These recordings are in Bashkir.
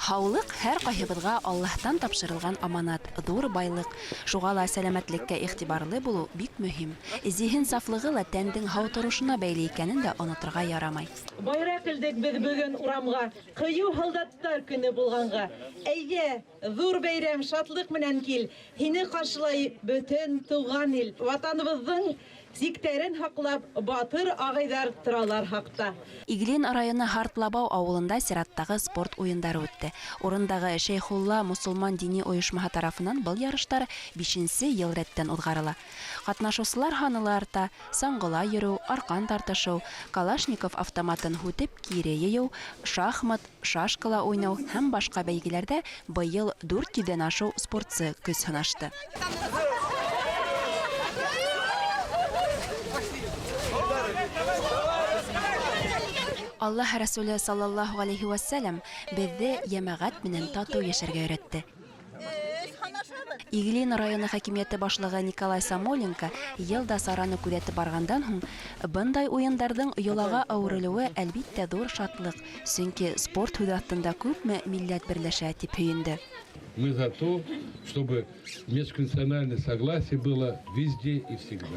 Һаулыҡ һәр ҡайһыбыҙға Аллаһтан тапшырылған аманат, ҙур байлыҡ. Шуға ла сәләмәтлеккә иғтибарлы булыу бик мөһим. Зиһен сафлығы ла тәндең һау торошона бәйле икәнен дә оноторға ярамай. Байраҡ элдек беҙ бөгөн урамға, ҡыйыу һалдаттар көнө булғанға. Әйҙә, ҙур бәйрәм шатлыҡ менән кил, һине ҡаршылай бөтөн тыуған ил. Ватаныбыҙҙың сиктәрен һаҡлап, батыр ағайҙар торалар һаҡта. Иглин районы Һартлабау ауылында сираттағы спорт уйындары үтте. Урындағы Шәйхулла мосолман дини ойошмаһы тарафынан был ярыштар 5-нсе йыл рәттән уҙғарыла. Ҡатнашыусылар һаны ла арта: саңғыла йөрөү, арҡан тартышыу, Калашников автоматын һүтеп кире йыйыу, шахмат, шашкала уйнау һәм башҡа бәйгеләрҙә быйыл 400-ҙән ашыу спортсы көс һынашты. Аллаһ Расулы саллаллаһу алейхи вәссәләм беҙҙе йәмәғәт менән татыу йәшәргә өйрәтте. Иглин районы хакимиәте башлығы Николай Самоленко йыл да сараны күҙәтеп барғандан һуң, бындай уйындарҙың йолаға әүерелеүе әлбиттә ҙур шатлыҡ, сөнки спорт һүҙе аҫтында күпме милләт берләшә, тип һөйөндө. Мы за то, чтобы межконфессиональное согласие было везде и всегда.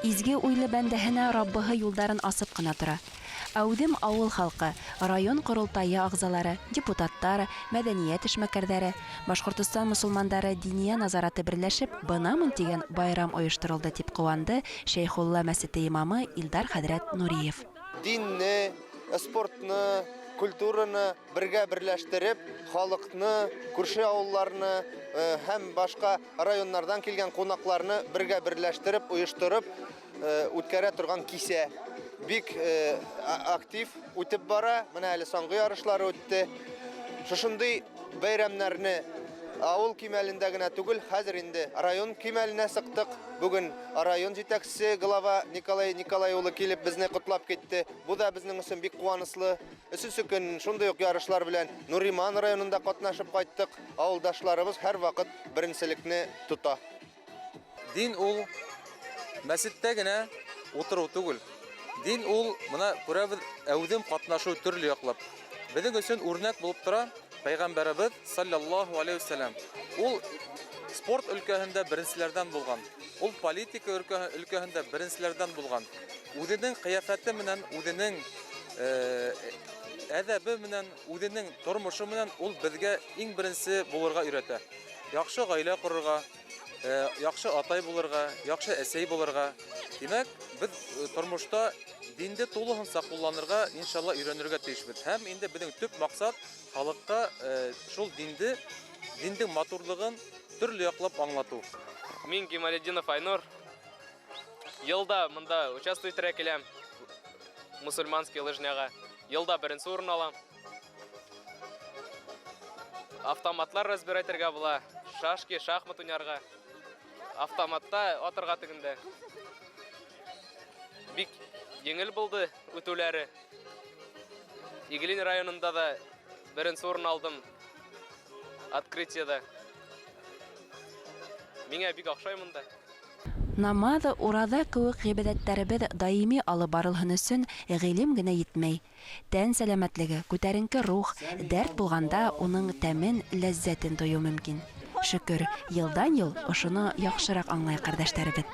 Изге уйлы бәндәһенә Раббыһы юлдарын асып ҡына тора. Әүҙем ауыл халҡы, район ҡоролтайы ағзалары, депутаттар, мәҙәниәт эшмәкәрҙәре, Башҡортостан мосолмандары диния назараты берләшеп, бынамын тигән байрам ойошторолдо, тип ҡыуанды Шәйхулла мәсете имамы Илдар хәҙрәт Нуриев. Динне, спортны, культураны бергә берләштереп, халыҡны, күрше ауылларны һәм башҡа районнарҙан килгән ҡунаҡларны бергә берләштереп, ойоштороп үткәрә торған кисә. Бик актив үтеп бара, менә әле соңғы ярышлары үтте. Шушындай бәйрәмнәрне ауыл кимәлендә генә түгел, хәзер инде район кимәленә сыҡтыҡ. Бүген район җитәкчесе глава Николай Николай улы килеп безне котлап китте. Бу да безнең өчен бик куанычлы. Өченче көн шундый ук ярышлар белән Нуриман районында катнашып кайттык. Авылдашларыбыз һәр вакыт беренчелекне тота. Дин ул мәсеттә генә утыру түгел. Дин ул, мына күрәбеҙ, әүҙем ҡатнашыу төрлө яҡлап. Беҙҙең өсөн үрнәк булып тора Пәйғәмбәребеҙ саллаллаһу алейхи вәсәләм. Ул спорт өлкәһендә беренселәрҙән булған. Ул политика өлкәһендә беренселәрҙән булған. Үҙенең ҡиәфәте менән, үҙенең әҙәбе менән, үҙенең тормошо менән ул беҙгә иң беренсе булырға өйрәтә. Яҡшы ғаилә ҡорорға, яҡшы атай булырға, яҡшы әсәй булырға. Тимәк, беҙ тормошта динде тулыһынса ҡулланырға, иншалла, өйрәнергә тейешбеҙ. Һәм инде беҙҙең төп маҡсат халыҡҡа шул динде, диндең матурлығын төрлө яҡлап аңлатыу. Мин Гималетдинов Айнур. Йылда мында участвовать итергә киләм. Мусульманский лыжняға. Йылда беренсе урын алам. Автоматлар разбирать итергә була. Шашки, шахмат уйнарға. Автоматта атырға тегендә. Бик еңел булды үтеүләре. Иглин районында да беренсе урын алдым. Открытиеда. Миңә бик оҡшай монда. Намаҙ, ураҙа кеүек ғибәҙәттәребеҙ даими алып барылһын өсөн ғилем генә етмәй. Тән сәләмәтлеге, күтәренке рух, дәрт булғанда уның тәмен, ләззәтен тойоу мөмкин. Шөкөр, йылдан йыл ошоно яҡшыраҡ аңлай ҡәрҙәштәребеҙ.